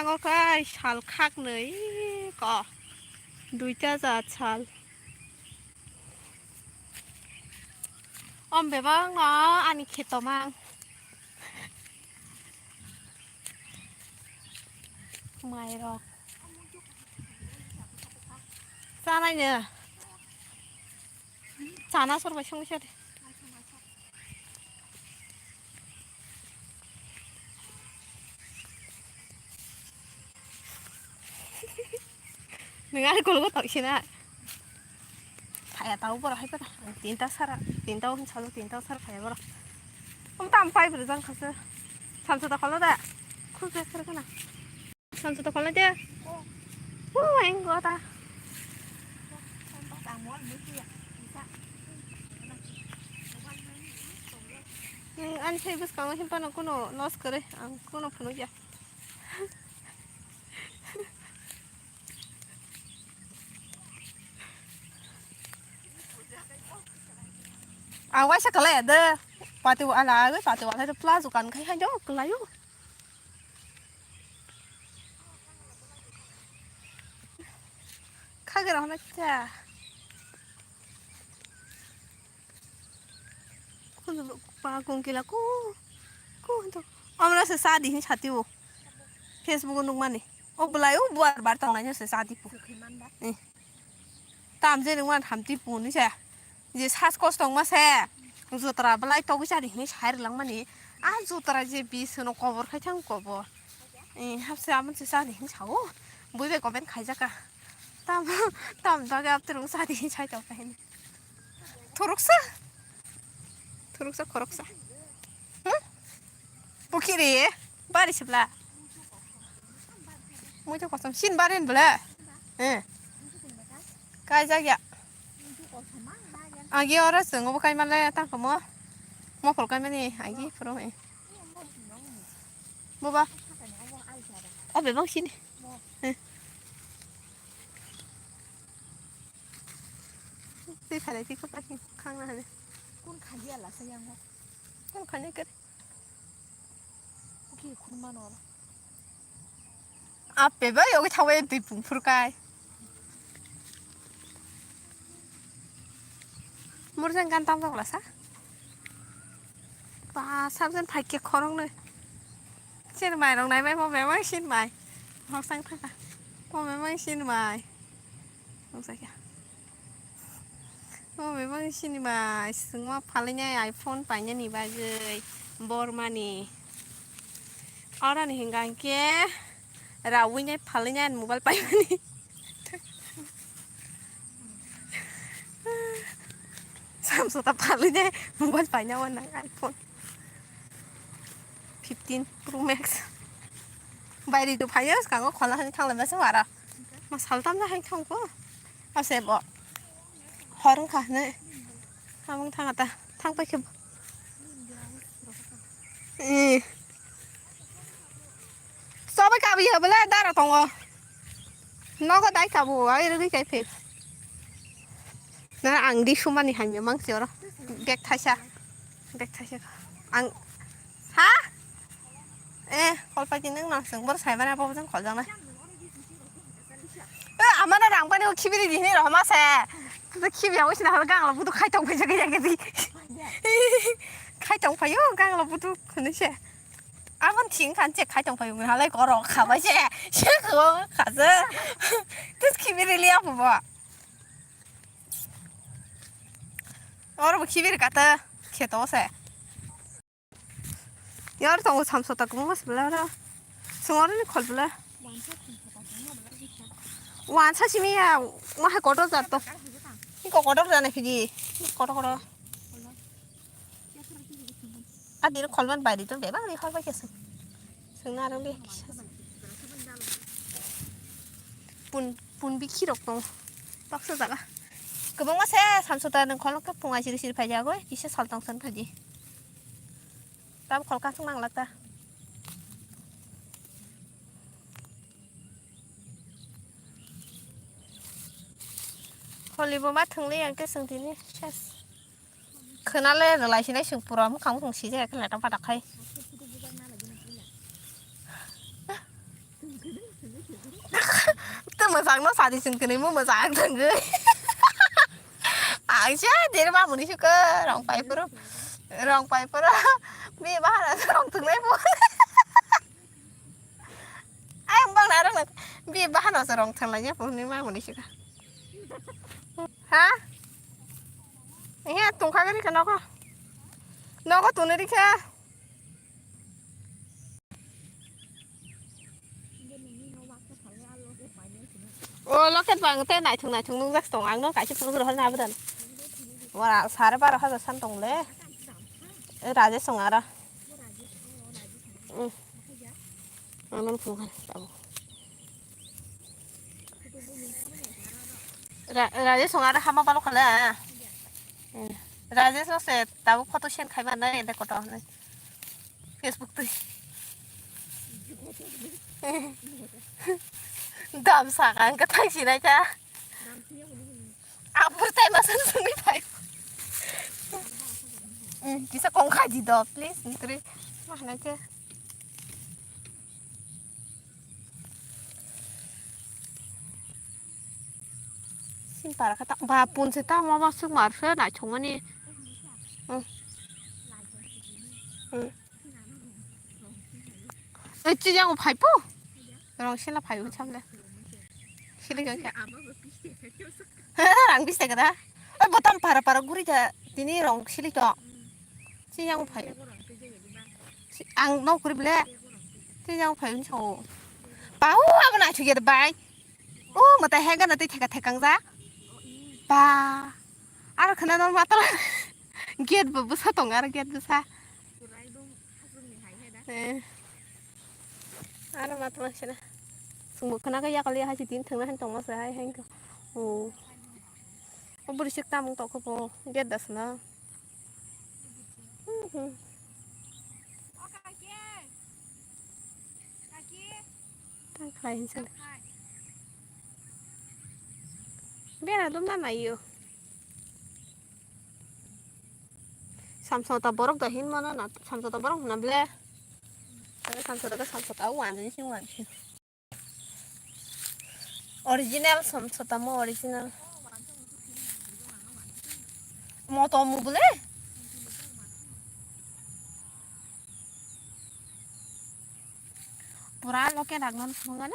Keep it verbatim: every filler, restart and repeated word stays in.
Tango kai sal khaknwi ko. Duita jat sal. Om bebak no ani kheto mang. Mai rok. Chanai ne. Chana sor bai songwi sadi. Nang ani kolgo tau sina. Phaya tau bora hai para. Tinta sara, tinta o salo, tinta sara phaya bora. Om tam pai bro jang khasa. Samsa ta kholo da. Khul pe khar kana. Samsa ta kholo de. Hu, eng go ta. Ang ani sai bwskango himphano kuno loss kwrwi, ang kuno phunukya. Ang waisa kwlai de. Pati wala, pati wala de plazo kan khai hai do kwlaio. Khagra hona cha. Khunju ba kung kila ku. Ku to. Amra se sadi hin sati o. Facebook o nukmani. O bulai o buar bar tong nai se sadi pu. Eh. Tam je nungman hamti pu ni se. Je sas kos tong ma se. Jutra bulai to bisa di hin sai lang mani. A jutra je bis no kobor khai thang kobor. Eh, hapse amon se sadi hin sao. Bui be koben khai jaka. Tam, tam dage apte rung sadi hin sai tong khai ni. Thuruksa? Thuruksa, khoroksa. Hmm? Pukhiri, bari sibla. Muitu kosom, sin barin bole. Eh. Kai jagya. Agi ora sung, obo kai male, tang komo. Mo phol kai mani, agi puro, eh. Boba. Obe bang sini. Eh. Twi phalai twi kwplai khe khang na hwnwi. Kun khaji ala sa yango. Kun khani kar. Oke, kun mano. Ape bai ogi thawi twi pung phur kai. Murjang gan tam jok la sa. Ba, sabjani phaikhe khoroknwi. Sinmai rok naibai bo bebak sinmai. Hoksang thaka. Bo bebak sinmai. Hoksakya. Bo bebak sinmai. Sungma phalinai iPhone painani bagwi. Bormani. Oroni hinga hinkhe rawinai phalinai mobile paimani. Samsung ta phalwi de mobile paina wana iPhone fifteen Pro Max. Bairi tu phayo skango khola hani thangla masa wara. Ma saltam na hai thangko. Ase bo. Horong kha ne. Hamung thangata. Thang pai khe. Eh. Sobai kabi ya bela dara tongo. Nogo dai kabu, ai rwgwi kai phe. Na ang di sumani hamya mangsi oro. Bag thaisa. Bag thaisa. Ang, ha? Eh, kol pai tinang na sung bor sai mana apa bujang kol jang na. Eh, amana rang pani o khibiri di hini rohma se. Khibi ya usina hal gang lo budu khai tong pai jaga jaga di. Khai tong pai yo gang lo budu khuni se. Abon thing khan che khai tong pai halai koro khabai se. Se ko khaje. Tus khibiri liya bo. Oro bo khibiri kata kheto se. Yar tongo samsota kwbangma se bwla oro. Songoroni khol bwla. Wansa simi ya, wahai kotor jat to. Iko kotor jana khiji. Kotor kotor. Adiro kholban bairi to bebak ni khol bai kesa. Sengna arang de. Pun, pun bikhi rok tong. Baksa jaga. Kwbangma se samsota nang khol ka punga siri siri phai jago. Kisa saltong san khaji. Tam khol kasung nang lata. Kholi bo ma thwngli ang ke sung tini ses. Khwnale rwlai sinai sung pura mukhang mukhung sijak khe letok patok khai. Ang no sadi sin kini mo mojak thangwi. Ang se dere ma muni suka rong pai puro. Rong pai puro. Bi bahana rong tungnai po. Ai bang na rong. Bi bahana se rong thang lai ya po ni ma muni suka. Ha? Iya tungkha gari ka nogo. Nogo tuni rikha. O loket bang te naithok naithok nungjak tong ang no kaisa phunuk rohor na abadan. Wara sare baro hajar san tong le. E Rajesh tong ara. Hmm. Ang no phunuk han tabo. Ra Rajesh tong ara hama balo khala. Hmm. Rajesh no se tabo photo send khai ma nai ende koto. Facebook twi. Dam saka ang kwthang sinai ta. Apur tai ma san sungwi phai. Hmm, kisa kong khaji do, please, nitri. Ma hanai te. Sin para kha ta, ba pun se ta, ma ba suk mar se nai chong mani. Hmm. Hmm. Oi, chi jang phai po. Rong sila phai po chamle. Sili jang kha. Rang bis ta kada. Oi, botam para para guri ja. Tini rong sili to. Chi jang phai. Ang no kuri ble. Chi jang phai unsa o. Pau abo na chu ya bai. O mata hega na te theka thekang ja. Ba. Ar khana no matala. Gate bo bwsa tong ar gate bwsa. Eh. Ar matala sina. Sungbo khana ga yakali ha si din thangna han tong masa hai hai ko. O. O buri sik tamung to ko bo gate das na. Hmm, hmm. Tang khlai hinsa le. Bera dum na naio. Samsota borok da hin mana na, samsota borok na ble. Samsota ka samsota wan ni sing wan. Original som sotamo original. Moto mu bole. Pura loke ragnan sungana